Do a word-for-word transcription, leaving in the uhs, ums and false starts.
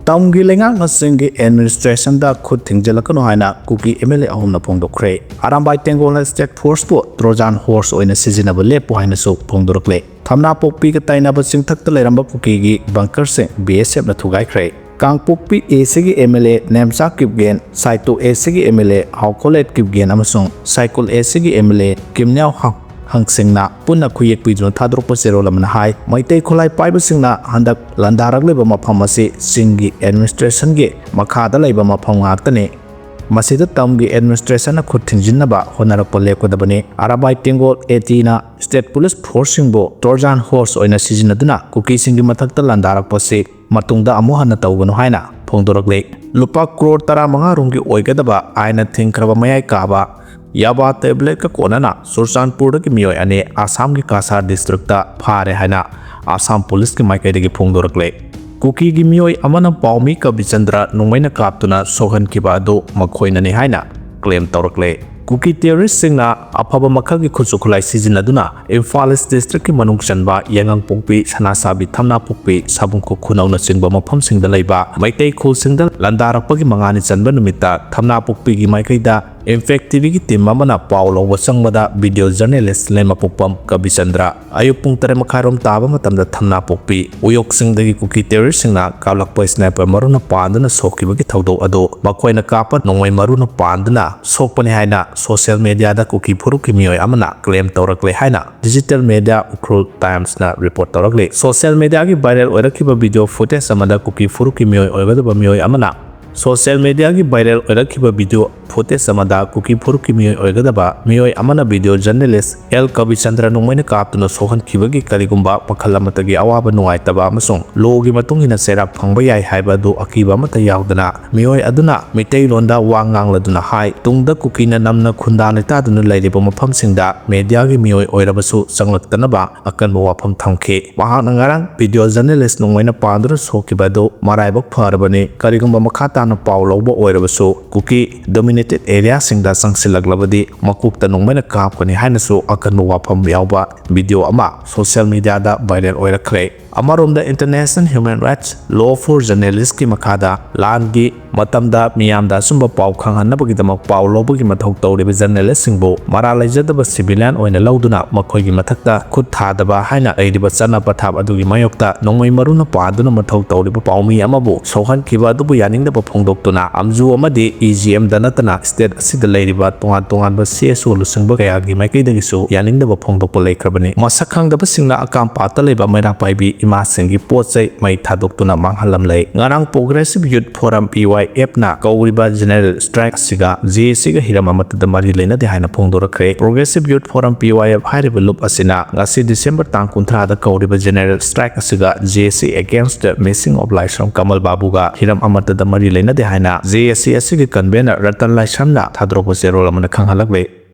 ꯇꯝꯒꯤ ꯂꯩꯉꯥꯛꯅꯁꯤꯡꯒꯤ ꯑꯦꯗꯃꯤꯅꯤꯁꯇ꯭ꯔꯦꯁꯟꯗ ꯈꯨꯠ ꯊꯤꯡꯖꯤꯜꯂꯛꯀꯅꯨ ꯍꯥꯏꯅ ꯀꯨꯀꯤ M L A ꯑꯍꯨꯝꯅ ꯐꯣꯡꯗꯣꯛꯈ꯭ꯔꯦ꯫ ꯑꯔꯥꯝꯕꯥꯏ ꯇꯦꯡꯒꯣꯜꯅ ꯁ꯭ꯇꯦꯠ ꯐꯣꯔꯁꯄꯨ ꯇ꯭ꯔꯣꯖꯥꯟ ꯍꯣꯔꯁ ꯑꯣꯏꯅ ꯁꯤꯖꯤꯟꯅꯕ ꯂꯦꯞꯄꯨ ꯍꯥꯏꯅꯁꯨ ꯐꯣꯡꯗꯣꯔꯛꯂꯦ꯫ ꯊꯝꯅꯥꯄꯣꯛꯄꯤꯒ ꯇꯥꯏꯅꯕ ꯆꯤꯡꯊꯛꯇ ꯂꯩꯔꯝꯕ ꯀꯨꯀꯤꯒꯤ ꯕꯪꯀꯔꯁꯤꯡ ꯕꯤ ꯑꯦꯁ ꯑꯦꯐꯅ ꯊꯨꯒꯥꯏꯈ꯭ꯔꯦ꯫ ꯀꯥꯡꯄꯣꯛꯄꯤ ꯑꯦ ꯁꯤꯒꯤ M L A Nemcha Kipgen, ꯁꯥꯏꯇꯣ ꯑꯦ ꯁꯤꯒꯤ ꯑꯦꯝ ꯑꯦꯜ ꯑꯦ ꯍꯥꯎꯈꯣꯂꯦꯠ ꯀꯤꯞꯒꯦꯟ ꯑꯃꯁꯨꯡ ꯁꯥꯏꯀꯨꯜ ꯑꯦ ꯁꯤꯒꯤ ꯑꯦꯝ ꯑꯦꯜ ꯑꯦ ꯀꯤꯝꯅ꯭ꯌꯥꯎ ꯍꯥꯡ ꯍꯪꯁꯤꯡꯅ ꯄꯨꯟꯅ ꯈꯨꯌꯦꯛ ꯄꯤꯗꯨꯅ ꯊꯥꯗꯣꯔꯛꯄ ꯆꯦꯔꯣꯜ ꯑꯃꯅ ꯍꯥꯏ, ꯃꯩꯇꯩ ꯈꯨꯠꯂꯥꯏ ꯄꯥꯏꯕꯁꯤꯡꯅ ꯍꯟꯗꯛ ꯂꯥꯟꯗꯥꯔꯛꯂꯤꯕ ꯃꯐꯝ ꯑꯁꯤ ꯆꯤꯡꯒꯤ ꯑꯦꯗꯃꯤꯅꯤꯁꯇ꯭ꯔꯦꯁꯟꯒꯤ ꯃꯈꯥꯗ ꯂꯩꯕ ꯃꯐꯝ ꯉꯥꯛꯇꯅꯤ꯫ ꯃꯁꯤꯗ ꯇꯝꯒꯤ ꯑꯦꯗꯃꯤꯅꯤꯁꯇ꯭ꯔꯦꯁꯟꯅ ꯈꯨꯠ ꯊꯤꯡꯖꯤꯟꯅꯕ ꯍꯣꯠꯅꯔꯛꯄ ꯂꯦꯞꯀꯗꯕꯅꯤ꯫ ꯑꯔꯥꯕꯥꯏ ꯇꯦꯡꯒꯣꯜ ꯑꯦ ꯇꯤꯅ ꯁ꯭ꯇꯦꯠ ꯄꯨꯂꯤꯁ ꯐꯣꯔꯁꯁꯤꯡꯕꯨ ꯇ꯭ꯔꯣꯖꯥꯟ ꯍꯣꯔꯁ ꯑꯣꯏꯅ ꯁꯤꯖꯤꯟꯅꯗꯨꯅ ꯀꯨꯀꯤꯁꯤꯡꯒꯤ ꯃꯊꯛꯇ ꯂꯥꯟꯗꯥꯔꯛꯄꯁꯤ ꯃꯇꯨꯡꯗ ꯑꯃꯨꯛ ꯍꯟꯅ ꯇꯧꯒꯅꯨ ꯍꯥꯏꯅ ꯐꯣꯡꯗꯣꯔꯛꯂꯤ꯫ ꯂꯨꯄꯥ ꯀ꯭ꯔꯣꯔ ꯇꯔꯥꯃꯉꯥ ꯔꯣꯝꯒꯤ ꯑꯣꯏꯒꯗꯕ ꯑꯥꯏꯟꯅ ꯊꯤꯡꯈ꯭ꯔꯕ ꯃꯌꯥꯏ ꯀꯥꯕ ꯌꯥꯕꯥ ꯇꯦꯕ꯭ꯂꯦꯠꯀ ꯀꯣꯟꯅꯅ ꯆꯨꯔꯆꯥꯟꯄꯨꯔꯗꯒꯤ ꯃꯤꯑꯣꯏ ꯑꯅꯤ ꯑꯁꯥꯝꯒꯤ ꯀꯥꯁꯥꯔ ꯗꯤꯁꯇ꯭ꯔꯤꯛꯇ ꯐꯥꯔꯦ ꯍꯥꯏꯅ ꯑꯁꯥꯝ ꯄꯨꯂꯤꯁꯀꯤ ꯃꯥꯏꯀꯩꯗꯒꯤ ꯐꯣꯡꯗꯣꯔꯛꯂꯦ꯫ ꯀꯨꯀꯤꯒꯤ ꯃꯤꯑꯣꯏ ꯑꯃꯅ ꯄꯥꯎꯃꯤ ꯀꯕꯤꯆꯟꯗ꯭ꯔ ꯅꯣꯡꯃꯩꯅ ꯀꯥꯞꯇꯨꯅ ꯁꯣꯛꯍꯟꯈꯤꯕ ꯑꯗꯨ ꯃꯈꯣꯏꯅꯅꯤ ꯍꯥꯏꯅ ꯀ꯭ꯂꯦꯝ ꯇꯧꯔꯛꯂꯦ꯫ ꯀꯨꯀꯤ ꯇꯦꯔꯣꯔꯤꯁꯁꯤꯡꯅ ꯑꯐꯕ ꯃꯈꯜꯒꯤ ꯈꯨꯠꯁꯨ ꯈꯨꯠꯂꯥꯏ ꯁꯤꯖꯤꯟꯅꯗꯨꯅ ꯏꯝꯐꯥꯜ ꯏꯁ ꯗꯤꯁꯇ꯭ꯔꯤꯛꯀꯤ ꯃꯅꯨꯡ ꯆꯟꯕ ꯌꯥꯏꯉꯪꯄꯣꯛꯄꯤ, ꯁꯅꯥꯁꯥꯕꯤ, ꯊꯝꯅꯥꯄꯣꯛꯄꯤ, ꯁꯥꯕꯨꯡꯈꯣꯛ ꯈꯨꯅꯧꯅꯆꯤꯡꯕ ꯃꯐꯝꯁꯤꯡꯗ ꯂꯩꯕ ꯃꯩꯇꯩ ꯈꯨꯜꯁꯤꯡꯗ ꯂꯥꯟꯗꯥꯔꯛꯄꯒꯤ ꯃꯉꯥꯅꯤ ꯆꯟꯕ ꯅꯨꯃꯤꯠꯇ ꯊꯝꯅꯥꯄꯣꯛꯄꯤꯒꯤ ꯃꯥꯏꯀꯩꯗ ꯏꯝꯄꯦꯛ ꯇꯤꯚꯤꯒꯤ ꯇꯤꯝ ꯑꯃꯅ ꯄꯥꯎ ꯂꯧꯕ ꯆꯪꯕꯗ ꯚꯤꯗꯤꯑꯣ ꯖꯔꯅꯦꯂꯤꯁ ꯂꯩꯃꯄꯣꯛꯄꯝ ꯀꯕꯤꯆꯟꯗ꯭ꯔ ꯑꯌꯨꯛ ꯄꯨꯡ ꯇꯔꯦꯠ ꯃꯈꯥꯏꯔꯣꯝ ꯇꯥꯕ ꯃꯇꯝꯗ ꯊꯝꯅꯥꯄꯣꯛꯄꯤ ꯎꯌꯣꯛꯁꯤꯡꯗꯒꯤ ꯀꯨꯀꯤ ꯇꯦꯔꯣꯔꯤꯁꯁꯤꯡꯅ ꯀꯥꯞꯂꯛꯄ ꯁ꯭ꯅꯥꯏꯄꯔ ꯃꯔꯨꯅ ꯄꯥꯟꯗꯨꯅ ꯁꯣꯛꯈꯤꯕꯒꯤ ꯊꯧꯗꯣꯛ ꯑꯗꯨ ꯃꯈꯣꯏꯅ ꯀꯥꯞꯄ ꯅꯣꯡꯃꯩ ꯃꯔꯨꯅ ꯄꯥꯟꯗꯨꯅ ꯁꯣꯛꯄꯅꯤ ꯍꯥꯏꯅ ꯁꯣꯁꯤꯌꯦꯜ ꯃꯦꯗꯤꯌꯥꯗ ꯀꯨꯀꯤ ꯐꯨꯔꯨꯞꯀꯤ ꯃꯤꯑꯣꯏ ꯑꯃꯅ ꯀ꯭ꯂꯦꯝ ꯇꯧꯔꯛꯂꯦ ꯍꯥꯏꯅ ꯗꯤꯖꯤꯇꯦꯜ ꯃꯦꯗꯤꯌꯥ ꯎꯈ꯭ꯔꯨꯜ ꯇꯥꯏꯝꯁꯅ ꯔꯤꯄꯣꯔꯠ ꯇꯧꯔꯛꯂꯤ꯫ ꯁꯣꯁꯤꯌꯦꯜ ꯃꯦꯗꯤꯌꯥꯒꯤ ꯚꯥꯏꯔꯦꯜ ꯑꯣꯏꯔꯛꯈꯤꯕ ꯚꯤꯗꯤꯑꯣ ꯐꯨꯇꯦꯖ ꯑꯃꯗ ꯀꯨꯀꯤ ꯐꯨꯔꯨꯞꯀꯤ ꯃꯤꯑꯣꯏ ꯑꯣꯏꯒꯗꯕ ꯃꯤꯑꯣꯏ ꯑꯃꯅ ꯁꯣꯁꯤꯌꯦꯜ ꯃꯦꯗꯤꯌꯥꯒꯤ ꯚꯥꯏꯔꯦꯜ ꯑꯣꯏꯔꯛꯈꯤꯕ ꯚꯤꯗꯤꯑꯣ ꯐꯨꯇꯦꯖ ꯑꯃꯗ ꯀꯨꯀꯤ ꯐꯨꯔꯨꯞꯀꯤ ꯃꯤꯑꯣꯏ ꯑꯣꯏꯒꯗꯕ ꯃꯤꯑꯣꯏ ꯑꯃꯅ ꯚꯤꯗꯤꯑꯣ ꯖꯔꯅꯦꯂꯤꯁ ꯑꯦꯜ ꯀꯕꯤꯆꯟꯗ꯭ꯔ ꯅꯣꯡꯃꯩꯅ ꯀꯥꯞꯇꯨꯅ ꯁꯣꯛꯍꯟꯈꯤꯕꯒꯤ ꯀꯔꯤꯒꯨꯝꯕ ꯃꯈꯜ ꯑꯃꯠꯇꯒꯤ ꯑꯋꯥꯕ ꯅꯨꯡꯉꯥꯏꯇꯕ ꯑꯃꯁꯨꯡ ꯂꯣꯒꯤ ꯃꯇꯨꯡ ꯏꯟꯅ ꯆꯩꯔꯥꯛ ꯐꯪꯕ ꯌꯥꯏ ꯍꯥꯏꯕ ꯑꯗꯨ ꯑꯀꯤꯕ ꯑꯃꯠꯇ ꯌꯥꯎꯗꯅ ꯃꯤꯑꯣꯏ ꯑꯗꯨꯅ ꯃꯤꯇꯩꯂꯣꯟꯗ ꯋꯥ ꯉꯥꯡꯂꯗꯨꯅ ꯍꯥꯏ꯫ ꯇꯨꯡꯗ ꯀꯨꯀꯤꯅ ꯅꯝꯅ ꯈꯨꯟꯗꯥ ꯂꯩꯇꯥꯗꯨꯅ ꯂꯩꯔꯤꯕ ꯃꯐꯝꯁꯤꯡꯗ ꯃꯦꯗꯤꯌꯥꯒꯤ ꯃꯤꯑꯣꯏ ꯑꯣꯏꯔꯕꯁꯨ ꯆꯪꯂꯛꯇꯅꯕ ꯑꯀꯟꯕ ꯋꯥꯐꯝ ꯊꯝꯈꯤ꯫ ꯃꯍꯥꯛꯅ ꯉꯔꯥꯡ ꯚꯤꯗꯤꯑꯣ ꯖꯔꯅꯦꯂꯤꯁ ꯅꯣꯡꯃꯩꯅ ꯄꯥꯟꯗꯨꯅ ꯁꯣꯛꯈꯤꯕ ꯑꯗꯨ ꯃꯔꯥꯏꯕꯛ ꯐꯔꯕꯅꯤ꯫ ꯀꯔꯤꯒꯨꯝꯕ ꯃꯈꯥ ꯇꯥꯅ ꯄꯥꯎ ꯂꯧꯕ ꯑꯣꯏꯔꯕꯁꯨ ꯀꯨꯀꯤ ꯗꯣꯃꯤꯅꯦꯇꯦꯠ ꯑꯦꯔꯤꯌꯥꯁꯤꯡꯗ ꯆꯪꯁꯤꯜꯂꯛꯂꯕꯗꯤ ꯃꯀꯣꯛꯇ ꯅꯣꯡꯃꯩꯅ ꯀꯥꯞꯀꯅꯤ ꯍꯥꯏꯅꯁꯨ ꯑꯀꯟꯕ ꯋꯥꯐꯝ ꯌꯥꯎꯕ ꯚꯤꯗꯤꯑꯣ ꯑꯃ ꯁꯣꯁꯤꯌꯦꯜ ꯃꯤꯗꯤꯌꯥꯗ ꯚꯥꯏꯔꯦꯜ ꯑꯣꯏꯔꯛꯈ꯭ꯔꯦ꯫ ꯑꯃꯔꯣꯝꯗ International Human Rights Law for Journalistꯀꯤ ꯃꯈꯥꯗ ꯂꯥꯟꯒꯤ ꯃꯇꯝꯗ ꯃꯤꯌꯥꯝꯗ ꯑꯆꯨꯝꯕ ꯄꯥꯎ ꯈꯪꯍꯟꯅꯕꯒꯤꯗꯃꯛ ꯄꯥꯎ ꯂꯧꯕꯒꯤ ꯃꯊꯧ ꯇꯧꯔꯤꯕ ꯖꯔꯅꯦꯂꯤꯁꯁꯤꯡꯕꯨ ꯃꯔꯥꯜ ꯂꯩꯖꯗꯕ ꯁꯤꯚꯤꯂꯤꯌꯟ ꯑꯣꯏꯅ ꯂꯧꯗꯨꯅ ꯃꯈꯣꯏꯒꯤ ꯃꯊꯛꯇ ꯈꯨꯠ ꯊꯥꯗꯕ ꯍꯥꯏꯅ ꯂꯩꯔꯤꯕ ꯆꯠꯅ ꯄꯊꯥꯞ ꯑꯗꯨꯒꯤ ꯃꯥꯌꯣꯛꯇ ꯅꯣꯡꯃꯩ ꯃꯔꯨꯅ ꯄꯥꯟꯗꯨꯅ ꯃꯊꯧ ꯇꯧꯔꯤꯕ ꯄꯥꯎꯃꯤ ꯑꯃꯕꯨ ꯁꯣꯛꯍꯟꯈꯤꯕ ꯑꯗꯨꯕꯨ ꯌꯥꯅꯤꯡꯗꯕ ꯐꯣꯡꯗꯣꯛꯇꯨꯅ ꯑꯝꯖꯨ ꯑꯃꯗꯤ ꯏ ꯖꯤ ꯑꯦꯝꯗ ꯅꯠꯇꯅ ꯁ꯭ꯇꯦꯠ ꯑꯁꯤꯗ ꯂꯩꯔꯤꯕ ꯇꯣꯉꯥꯟ ꯇꯣꯉꯥꯟꯕ ꯁꯤ ꯑꯦꯁ ꯑꯣ ꯂꯨꯆꯤꯡꯕ ꯀꯌꯥꯒꯤ ꯃꯥꯏꯀꯩꯗꯒꯤꯁꯨ ꯌꯥꯅꯤꯡꯗꯕ ꯐꯣꯡꯗꯣꯛꯄ ꯂꯩꯈ꯭ꯔꯕꯅꯤ꯫ ꯃꯁꯛ ꯈꯪꯗꯕꯁꯤꯡꯅ ꯑꯀꯥꯝꯄꯥꯠꯇ ꯂꯩꯕ ꯃꯩꯔꯥ ꯄꯥꯏꯕꯤ ꯏꯃꯥꯁꯤꯡꯒꯤ ꯄꯣꯠ ꯆꯩ ꯃꯩ ꯊꯥꯗꯣꯛꯇꯨꯅ ꯃꯥꯡꯍꯜꯂꯝꯂꯦ꯫ ꯉꯔꯥꯡ Progressive Youth Forum P Y F ꯅ ꯀꯧꯔꯤꯕ ꯖꯦꯅꯦꯔꯦꯜ ꯁ꯭ꯇ꯭ꯔꯥꯏꯛ ꯑꯁꯤꯒ ꯖꯦ ꯑꯦ ꯁꯤꯒ ꯍꯤꯔꯝ ꯑꯃꯠꯇꯗ ꯃꯔꯤ ꯂꯩꯅꯗꯦ ꯍꯥꯏꯅ ꯐꯣꯡꯗꯣꯔꯛꯈ꯭ꯔꯦ꯫ Progressive Youth Forum P Y F ꯍꯥꯏꯔꯤꯕ ꯂꯨꯞ ꯑꯁꯤꯅ ꯉꯁꯤ ꯗꯤꯁꯦꯝꯕꯔ ꯇꯥꯡ ꯀꯨꯟꯊ꯭ꯔꯥꯗ ꯀꯧꯔꯤꯕ ꯖꯦꯅꯦꯔꯦꯜ ꯁ꯭ꯇ꯭ꯔꯥꯏꯛ ꯑꯁꯤꯒ ꯖꯦ ꯑꯦ ꯁꯤ against the missing of ꯂꯥꯏꯁ꯭ꯔꯝ ꯀꯃꯜ ꯕꯥꯕꯨꯒ ꯍꯤꯔꯝ ꯑꯃꯠꯇꯗ ꯃꯔꯤ ꯂꯩꯅꯗꯦ ꯍꯥꯏꯅ ꯖꯦ ꯑꯦ ꯁꯤ ꯑꯁꯤꯒꯤ ꯀꯟꯚꯦꯅꯔ ꯔꯇꯟ ꯂꯥꯏꯁ꯭ꯔꯝꯅ ꯊꯥꯗꯣꯔꯛꯄ ꯆꯦꯔꯣꯜ ꯑꯃꯅ ꯈꯪꯍꯜꯂꯛꯂꯦ꯫